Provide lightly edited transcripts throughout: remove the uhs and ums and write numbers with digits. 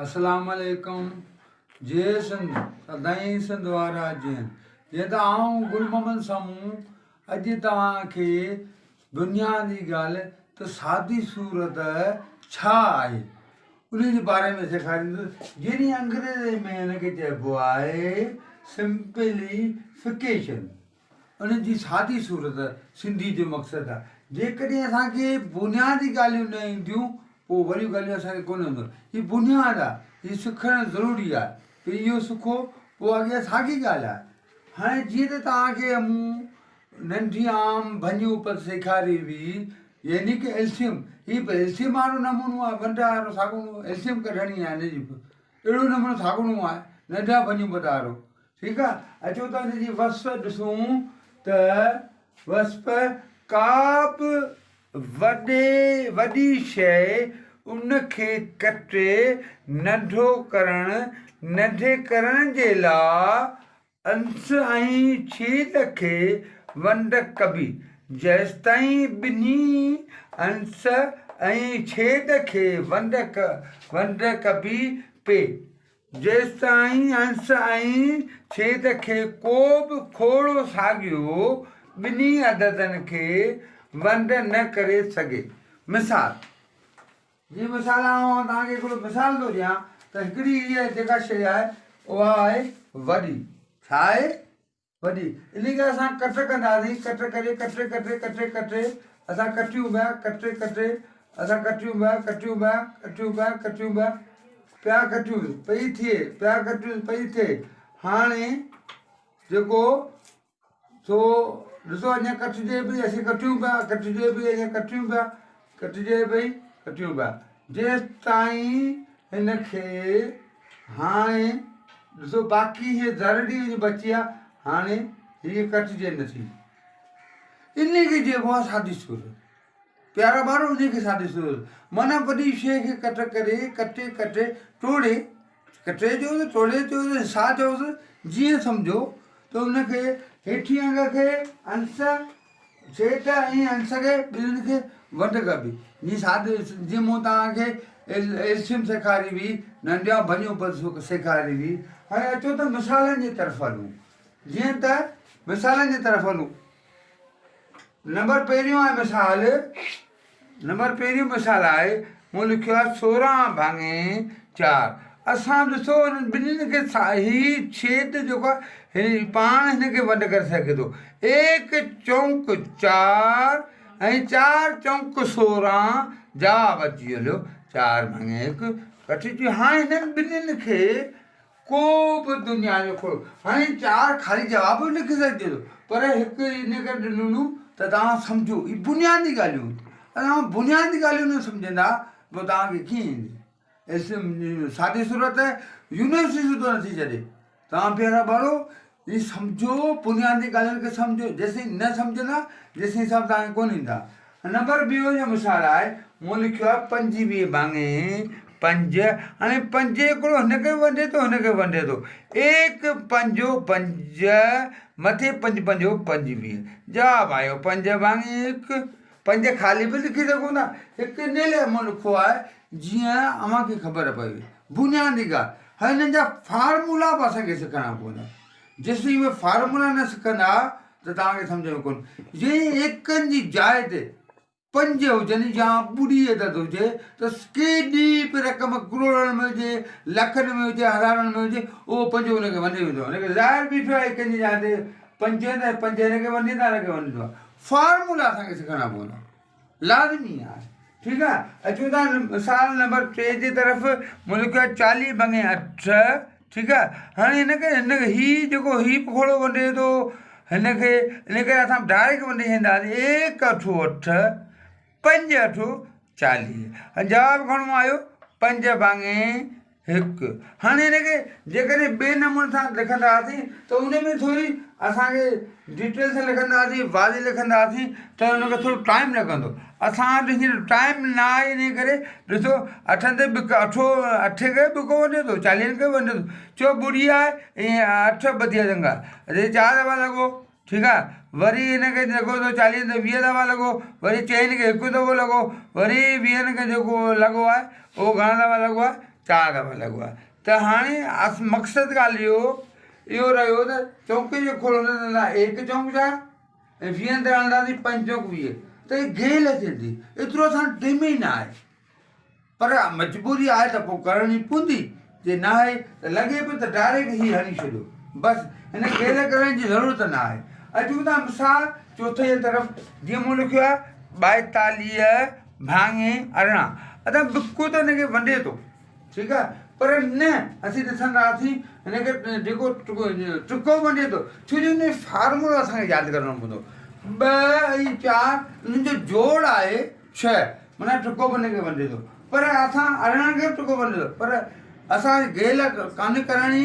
اسلام عليڪم جئي سنڌ سدائين سنڌ وارا جئين جئين ته آئون گل محمد سمون اڄ توهان کي دنيا جي ڳالهه ته سادي صورت ڇا آهي ان جي باري ۾ سيکاريندس جنهن انگريزي ۾ ان کي چئبو آهي سمپلي فڪيشن ان جي سادي صورت سنڌي جو مقصد آهي. جيڪڏهن اسان کي بنيادي ڳالهيون نه اينديون پوء وڏيون ڳالهيون اسان کي ڪونه اينديون. هي بنياد آهي، هي سکڻ ضروري آهي. پهرين اهو سکو پوء اڳيان ساڳي ڳالهه آهي. هاڻي جيئن ته توهان کي مون ننڍي عام ڀڃي اپت سيکاري هئي يعني ڪه ايلسيم، هي به ايلسيم وارو نمونو آهي، ونڊ وارو ساڳيو ايلسيم ڪڍڻي آهي هن جي به اهڙو نمونو ساڳيو آهي ننڍا ڀڃي اپت وارو. ٺيڪ آ اچو ته ان جي وصف ڏسون ته وصف ڪا به وڏي وڏي شيء ان کي ڪٽي ننڍو ڪرڻ ننڍي ڪرڻ جي لا انس ۽ ڇيد کي ونڊ ڪبي جيستائين ٻنهي انس ۽ ڇيد کي ونڊ ونڊ ڪبي پي جيستائين انس ۽ ڇيد کي ڪو به کوڙو ساڳيو ٻنهي عددن کي ونڊ نه ڪري سگهي. مثال، جيئن مثال آئون توهان کي هڪڙو مثال ٿو ڏيان ته هڪڙي هيء جيڪا شيء آهي اها آهي وڏي. ڇا آهي؟ وڏي انهي کي اسان ڪٽ ڪنداسين ڪٽ ڪري ڪٽي ڪٽي ڪٽي ڪٽي اسان ڪٽيون پيا ڪٽي ڪٽي اسان ڪٽيون پيا ڪٽيون پيا ڪٽيون پيا ڪٽيون پيا پيا ڪٽيون پئي ٿئي پيا ڪٽيون پئي ٿئي هاڻي جيڪو سو ڏسو اڃا ڪٽجي پئي اسين ڪٽيون پيا ڪٽجي پئي اڃا ڪٽيون پيا ڪٽجي پئي ڪٽيون پيا جيستائين هن کي هاڻي ڏسو باقي هيء ذرڙي وڃي بچي آ، هاڻي هيء ڪٽجي نٿي. انهيء کي چئبو آ سادي صورت. پيارا ٻارو انهيء کي سادي صورت معنيٰ وڏي شيء کي ڪٽ ڪري، ڪٽي ڪٽي، ٽوڙي، ڪٽي چئوس، ٽوڙي چئوس، حصا چئوس، جيئن سمجهو ته ان کي هيٺين انگ کي انس سيٺ ۽ انس کي ٻنهين کي ونڊ ڪبي. جيئن سادي جيئن مون توهان کي ايلسيم سيکاري هئي، ننڍيان ڀڃون پد سيکاري هئي. هاڻي اچو ته مثالن جي طرف هلون. جيئن ته مثالن جي طرف هلون. نمبر پهريون آهي مثال. نمبر پهريون مثال آهي، مون لکيو آهي 16 ڀاڱي چار. اسان ڏسو انهن ٻنهين کي هي ڇيد جيڪو آهي هي پاڻ هن کي ونڊ ڪري سگهي ٿو. ايڪ چونڪ چار ۽ چار چونڪ 16 جواب اچي ويو چار ڀاڱي هڪ ڪٽجي هاڻي هنن ٻنهين کي ڪو به دنيا جو کوڙ هاڻي چار خالي جواب به لکي سگهجي ٿو پر هڪ ان ڪري ڏنو ته توهان سمجهو هي بنيادي ڳالهيون توهان بنيادي ڳالهيون نه سمجهندا پوء توهان کي ڪيئن ايندي سادي صورت يونيورسٽي سڌو نٿي ڇڏي توهان پيارا ٻارو هي سمجهو بنيادي ڳالهين کي سمجهو جيسين نه سمجهندا جيسين حساب توهان کي ڪونه ايندا. نمبر ٻيو جو مثال آهي مون لکيو آهي 25 ڀاڱي پنج هاڻي پنج هڪڙو هن کي ونڊي ٿو هن کي ونڊي ٿو ايڪ پنجو پنج مٿي پنج پنجو 25 جواب آيو پنج ڀاڱي هڪ پنج خالي به لکي سگهون ٿا هڪ ان لاء مون لکيو آهي جيئن اوهان کي خبر پوي بنيادي ڳالهه هاڻي هنن جا فارمولا به اسان کي سکڻا پوندا جيستائين اهي فارمولا نه سکندا ته توهان کي سمجهه ۾ ڪونه جي ايڪن جي جاء تي پنج هجن يا ٻڙي عدد هجي ته ڪيڏي به رقم ڪروڙن ۾ هجي لکن ۾ هجي هزارن ۾ هجي اهو پنج ان کي ونڊي ويندو هن کي ظاهر بيٺو آهي ايڪن جي جاء تي پنج آهن ته پنج هن کي ونڊيندا هن کي ونڊيندو فارمولا اسان کي سکڻا پوندا لازمي آهي ٺيڪ آهي اچون ٿا مثال نمبر ٽي جي طرف مون لکيو آهي 40 ڀاڱي اٺ ٺيڪ آهي هاڻي هن کي هن هي جيڪو هي پکوڙو ونڊي ٿو هن کي ان ڪري اسان ڊائريڪٽ ونڊي ڇڏينداسين ايڪ اٺو اٺ پنج اٺو 40 جواب گهڻو آيو پنج ڀاڱي هڪ. هاڻي هن کي جيڪڏهن ٻئي نموني سان لکنداسين ته ان ۾ ٿوري اسان کي ڊيٽيل سان لکنداسين واضح لکنداسين ته ان کي ٿورو ٽائيم لڳندو اسان وٽ هينئر ٽائيم نه آهي ان ڪري ڏسو اٺن تي ٻه اٺو اٺ کي به ڪو وڃي ٿو چاليهن کي به وڃي ٿو ڇو ٻڙي آهي ۽ اٺ ٻڌي چنگا چار دفعا لڳو ٺيڪ آ وري هن کي جيڪو سو چاليهن تي 20 دفعا لڳو وري چئن کي هڪ دفعو لڳو وري ويهن کي جيڪو لڳو آهي اهو گهڻا دفعا لڳو آهي چار دفعا لڳو آهي ته هاڻي مقصد ڳالهه اهو اهو رهيو ته چونڪي جو کوڙو نه ته هڪ چونڪ چار ۽ ويهن تي هڻنداسين پنج چونڪ 20 ته هي گيل ٿيندي ايترو اسان وٽ ٽيم ئي نه آهي پر مجبوري آهي ته پوء ڪرڻي پوندي جي نه آهي ته لڳي پيو ته ڊائريڪٽ هي هڻي ڇڏيو بس هن گيل ڪرڻ جي ضرورت نه آهي اچون ٿا مثال چوٿين جي طرف جيئن مون لکيو آهي 42 ڀاڱي 18 ادا بڪو ته هن کي ونڊي ٿو ٺيڪ آهي پر نه اسين ڏسنداسين هن کي جيڪو ٽڪو ونڊي ٿو ڇو جو هن جو فارمولو اسان کي ياد ڪرڻو پوندو ٻه ۽ چار انهن جو جوڙ آهي ڇهه معنيٰ ٽڪو به هن کي ونڊي ٿو پر اسان 18 کي به ٽڪو ونڊي ٿو پر اسان گيل ڪانه ڪرڻي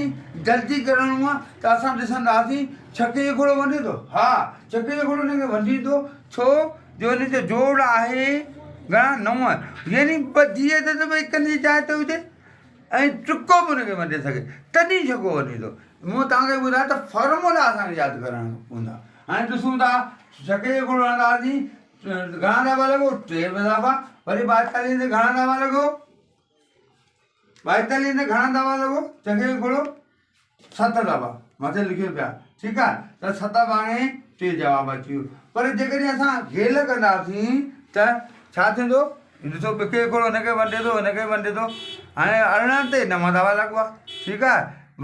جلدي ڪرڻو آهي ته اسان ڏسنداسين ڇڪي جو گهوڙو ونڊي ٿو ها ڇڪي جو گهوڙو هن کي ونڊي ٿو ڇو جو هن جو جوڙ آهي گهڻا نو يعني ٻڌي عدد به هڪن جي جاء تي هجي ۽ ٽڪو به هن کي ونڊي سگهي تڏهن ڇڪو وڃي ٿو مون توهان کي ٻڌايو ته فارمولا اسان کي ياد ڪرڻا پوندا هاڻي ڏسون ٿا ڇڪي جو گهوڙو هڻنداسين گهڻا دفعا لڳو ٽي دفعا وري 42 تي گهڻا دفعا لڳو 42 تي گهڻا دفعا لڳو ڇڪي جو گهوڙو ست دفعا مٿي لکيو پيا ٺيڪ آ ته ست ڀاڱي ٽي جواب اچي ويو پر جيڪڏهن اسان گيل ڪنداسين ته ڇا ٿيندو ڏسو ٻڪي هڪڙو هن کي ونڊي ٿو هن کي ونڊي ٿو هاڻي 18 تي نو دفعا لڳو آ ٺيڪ آ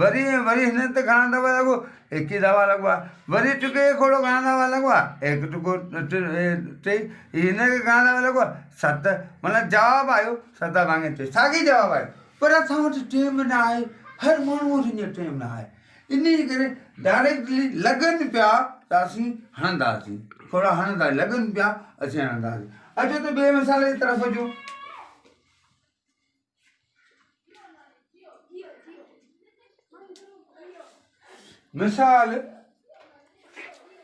وري وري هن تي گهڻا دفعا لڳو 21 دفعا لڳو آ وري ٽڪي هڪڙو گهڻا دفعا لڳو آ هڪ ٽڪو ٽي هن کي گهڻا دفعا لڳو آ ست معنيٰ جواب آيو ست ڀاڱي ٽي ساڳي جواب آيو پر اسان وٽ ٽيم نه آهي، هر ماڻهو وٽ هينئر ٽيم نه آهي، انهي جي ڪري ڊائريڪٽلي لڳن پيا ته اسين هڻنداسين، ٿورا هڻندا لڳن پيا اسين هڻنداسين. اچو ته ٻئي مثال جي طرف اچون. مثال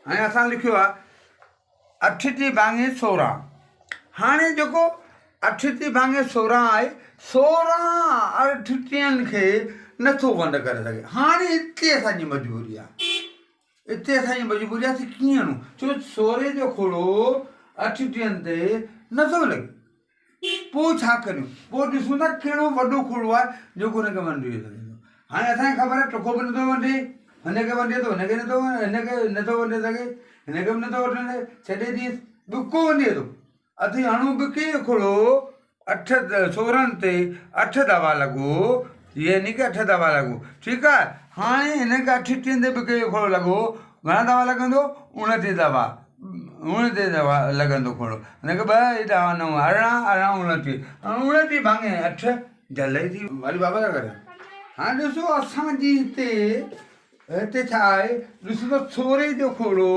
هاڻي اسان لکيو آهي اٺ جي ڀاڱي 16. هاڻي جيڪو اٺ جي ڀاڱي 16 آهي، 16 اٺ ٽين کي نٿو ونڊ ڪري سگهي. هاڻي هتي اسان جي مجبوري آهي، هتي اسان جي مجبوري آهي ته ڪيئن هڻون، ڇو 16 جو کوڙو اٺ ٽين تي نٿو لڳي. پوء ڇا ڪريون؟ پوء ڏسون ٿا ڪهڙو وڏو کوڙو آهي جيڪو هن کي ونڊي سگهي ٿو. هاڻي اسان کي خبر آهي ٽڪو به نٿو ونڊي، هن کي ونڊي ٿو، هن کي نٿو هن کي نٿو ونڊي سگهي، هن کي به نٿو ونڊي سگهي، ڇڏي ڏينس، ٻڪو ونڊي ٿو. اٿي هڻون ٻڪي جو کوڙو اٺ 16 تي اٺ دفعا لڳو، يعني ڪه اٺ دفعا لڳو، ٺيڪ آهي. هاڻي هن کي اٺ ٽين تي ٻڪي جو کوڙو لڳو، گهڻا دفعا لڳندو؟ 29 دفعا. 29 دفعا لڳندو کوڙو. هن کي ٻه هيڏا نو 18، 18 29، هاڻي 29 ڀاڱي اٺ جلدي ٿي وري بابا ٿا ڪريان. هاڻي ڏسو اسان جي هتي هتي ڇا آهي ڏسو ته سوري جو کوڙو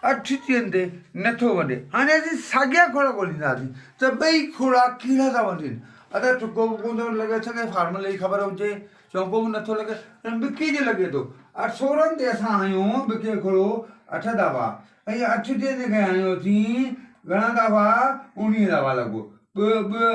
اٺ ٽين تي نٿو وڍي. هاڻي اسين ساڳيا کوڙا ڳولينداسين ته ٻئي کوڙا ڪهڙا ٿا وڍين. ادا ٽڪو به ڪونه ٿو لڳي سگهي فارمولي جي خبر هجي چونڪو به نٿو لڳي پر ٻڪي جو لڳي ٿو. اٺ 16 تي اسان هنيو ٻڪي کوڙو اٺ دفعا ۽ اٺ ٽين تي کي هنيوسين گهڻا دفعا 19 دفعا لڳو ٻه ٻه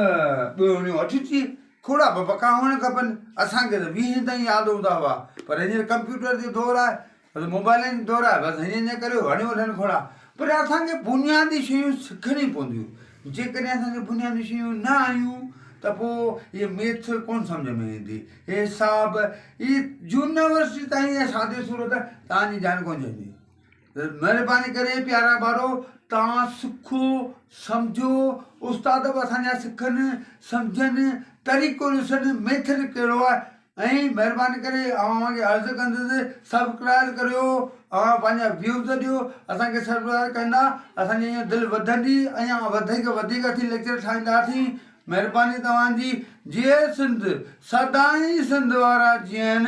ٻه هڻيو اٺ ٽي کوڙا به پڪا هئڻ کپن اسان کي ته ويهين تائين ياد هوندا هئا پر هينئر ڪمپيوٽر جو دور آهي بس موبائلن جو دور آهي بس هيئن هيئن ڪريو هڻيو وٺن کوڙا پر اسان کي بنيادي شيون سکڻي پونديون جيڪڏهن اسان کي بنيادي شيون نه آيون ته پوء هي ميٿ ڪونه سمجهه ۾ ايندي هي حساب هي يونيورسٽي تائين يا سادي صورت توهان جي جان ڪونه ڇڏيندي مهرباني ڪري پيارا ٻارو توهان سکو سمجهو استاد به اسان جا سکن سمجهن طريقو ڏسن ميٿڊ ڪهڙو آهي ۽ مهرباني ڪري آئون اوهان کي عرض ڪندس سبڪرائب ڪريو اوهان پنهنجا ويوز ڏيو اسان کي سبڪرائب ڪندا اسان جي ائين دل وڌندي ۽ وڌيڪ وڌيڪ اسين ليڪچر ٺاهينداسين مهرباني توهان جي جيئي سنڌ سدائين سنڌ وارا جيئن.